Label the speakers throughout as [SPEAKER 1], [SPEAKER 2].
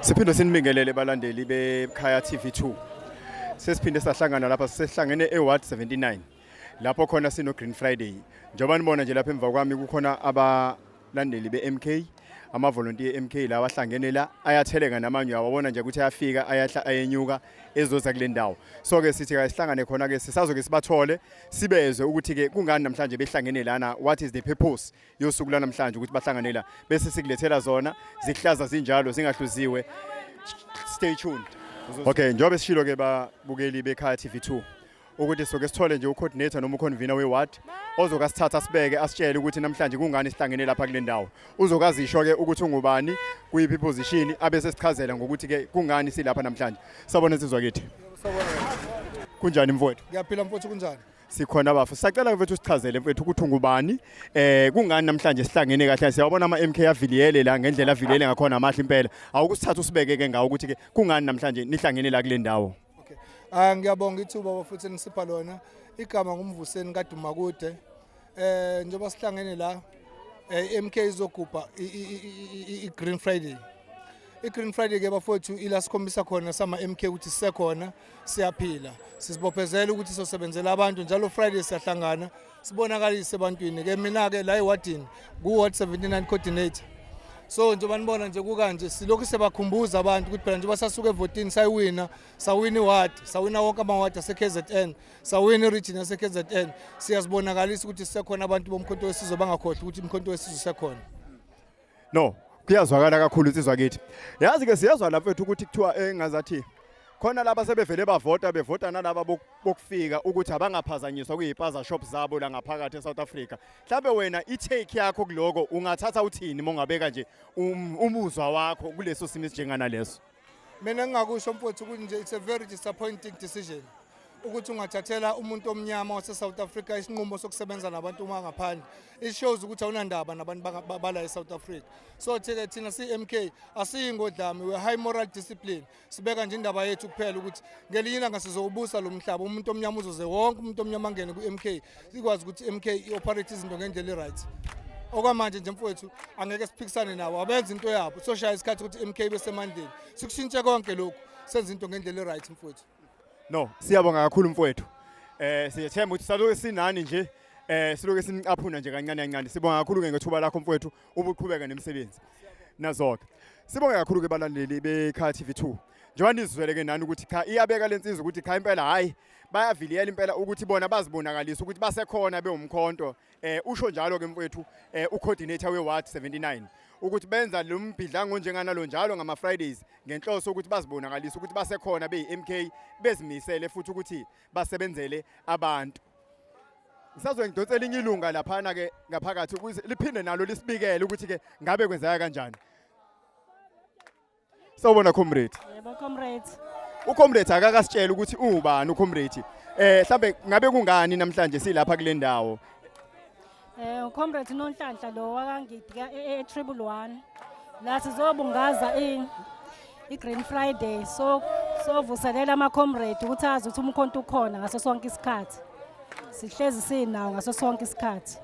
[SPEAKER 1] Siphinde sinibingelele balandeli beKhaya TV2. Sesiphinde sahlangana lapha, sesihlangene eWard 79. Lapho khona sino Green Friday. Njengoba nibona nje lapha emva kwami kukhona abalandeli beMK, ama volunteer MK lawa ahlangene la, ayatheleka namanye, uyawabona nje ukuthi ayafika, ayahla, ayenyuka ezoza kule ndawo. So ke sithi kasihlangane khona ke, sisazoke sibathole, sibezwe ukuthi ke kungani namhlanje behlangene lana, what is the purpose yosuku lanamhlanje ukuthi bahlangane la, bese sikulethela zona zihlaza zinjalo zingahluziwe. Stay tuned. Okay, njengoba sishilo ke babukeli beKhaya TV2 ukuthi soke sithole nje ucoordinator noma uconvener weward ozokasithatha sibeke asitshele ukuthi namhlanje kungani sihlangene lapha kule ndawo. Uzokazisho ke ukuthi ungubani, kuyiphi position, abese sichazela ngokuthi ke kungani silapha namhlanje. Sabona insizwa kithi. Kunjani mfowethu?
[SPEAKER 2] Ngiyaphila mfowethu, kunjani?
[SPEAKER 1] Sikhona bafo. Sacela mfethu usichazele mfethu ukuthi ungubani, kungani namhlanje sihlangene kahle. Siyawabona ama MK aviliyele la ngendlela aviliyele ngakhona, amahle impela. Awukusithatha usibeke ke ngawo ukuthi ke kungani namhlanje nihlangene la kule ndawo.
[SPEAKER 2] Okay. Ah, ngiyabonga ithuba futhi nisipha lona. Igama nguMvuseni kaDumakude. Njengoba sihlangene la, MK izogubha i Green Friday. I Green Friday ke bafowethu ila sikhombisa khona sama MK ukuthi sisekhona, siyaphila. Sizibophezela ukuthi sosebenzela abantu njalo. Friday siyahlangana, sibonakalise ebantwini ke. Mina ke la ewadini ku Ward 79 coordinator. So njengoba nibona nje kukanje, silokhu sibakhumbuza abantu ukuthi phela njengoba sasuka evotini sayiwina, sawina iward, sawina wonke amawadi ase-KZN, sawina i-region yase-KZN, siyazibonakalisa ukuthi sisekhona. Abantu boMkhonto weSizwe bangakhohlwa ukuthi uMkhonto weSizwe usekhona.
[SPEAKER 1] No, kuyazwakala kakhulu insizwa kithi. Yazi ke siyezwa la mfethu ukuthi kuthiwa engazathi khona laba sebevele bavota, bevota nalaba bokufika ukuthi abangaphazanyiswa kuyipaza shop zabo la ngaphakathi eSouth Africa. Mhlawumbe wena i-take yakho kuloko ungathatha uthini mongabeka nje umuzwa wakho kuleso simo esinjengana leso?
[SPEAKER 2] Mina engingakusho mfowethu ukuthi nje it's a very disappointing decision ukuthi ungathathela umuntu omnyama wase-South Africa isinqumo sokusebenza nabantu bangaphandle. It shows ukuthi awunandaba nabantu bala e-South Africa. So thike thina siyi-MK asiyi ngodlame, we high moral discipline. Sibeka nje indaba yethu kuphela ukuthi ngelinye ilanga sizowubusa lo mhlaba, umuntu omnyama uzoze, wonke umuntu omnyama angene ku-MK, sikwazi ukuthi i-MK i-operate izinto ngendlela i-right. Okwamanje nje mfowethu angeke siphikisane nabo, abenze into yabo. Soshaya isikhathi ukuthi i-MK besemandleni, sikushintshe konke lokhu, senze into ngendlela i-right mfowethu.
[SPEAKER 1] No, siyabonga kakhulu mfowethu. Siyethemba ukuthi saloke sinani nje, siloke sinicaphuna nje kancane kancane. Sibonga kakhulu ke ngethuba lakho mfowethu, ubuqhubeka nemsebenzi. Nazoke. Sibonga kakhulu ke balandeli beKhaya TV2. Njengoba nizwele ke nani ukuthi cha, iyabeka lensizwa ukuthi cha impela, hayi, bayaviliyela impela ukuthi bona bazibonakalisa ukuthi basekhona bewumkhonto. Usho njalo ke mfowethu ucoordinator we-Ward 79 ukuthi benza lo mbhidlango njenganalo njalo ngama Fridays ngenhloso ukuthi bazibonakalise ukuthi basekhona beyi-MK, bezimisele futhi ukuthi basebenzele abantu. Ngisazoke ngidonsela elinye ilunga laphana ke ngaphakathi ukuze liphinde nalo lisibikele ukuthi ke ngabe kwenzeka kanjani. Sawubona comrade.
[SPEAKER 3] Yebo comrade.
[SPEAKER 1] Ucomrade akakasitshela ukuthi uwubani ucomrade. Mhlambe ngabe kungani namhlanje silapha kule ndawo?
[SPEAKER 3] Comrade Nonhlanhla lo wakaNgidi ka e 111. La sizobungaza i Green Friday, so sovuselela ama comrade ukuthi azi ukuthi umkhonto ukhona ngaso sonke isikhathi. Sihlezi sinawo ngaso sonke isikhathi.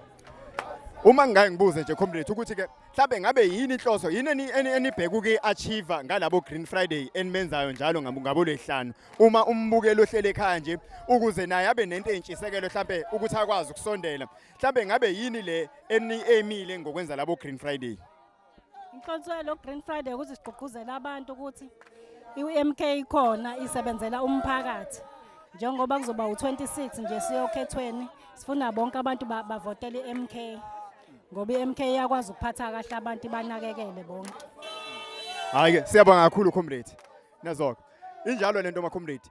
[SPEAKER 1] Uma ngingaye ngibuze nje comrade ukuthi ke mhlambe ngabe yini inhloso, yini enibheka ukuyi-achieve ngalabo Green Friday enimenzayo njalo ngabo lesihlanu, uma umbukeli ohlele ekhaya nje ukuze naye abe nento eyintshisekelo mhlambe ukuthi akwazi ukusondela, mhlambe ngabe yini le eni-aimile ngokwenza labo Green Friday?
[SPEAKER 3] Inhloso yalo Green Friday ukuthi sigqugquzele abantu ukuthi i-MK ikhona, isebenzela umphakathi. Njengoba kuzoba u26 nje siyokhethweni, sifuna bonke abantu bavotele i-MK. Ngoba i-MK iyakwazi ukuphatha kahle abantu, ibanakekele bonke.
[SPEAKER 1] Hayi ke siyabonga kakhulu comrade. Nazoke. Injalo lento ma comrade.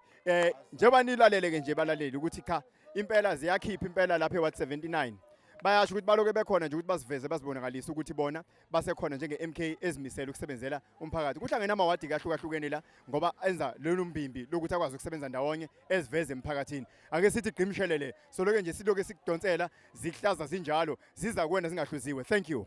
[SPEAKER 1] Njengoba nilalele ke nje balaleli ukuthi cha impela ziyakhipha impela lapha eWard 79. Bayasho ukuthi baloke bekhona nje ukuthi baziveze, bazibonakalise ukuthi bona basekhona njenge-MK ezimisele ukusebenzela umphakathi. Kuhlangene amawadi kahlukahlukene la ngoba enza lolu mbimbi lokuthi akwazi ukusebenza ndawonye eziveze emphakathini. Ake sithi gqimshelele, soloke nje siloke sikudonsela zihlaza zinjalo, ziza kuwena zingahluziwe. Thank you.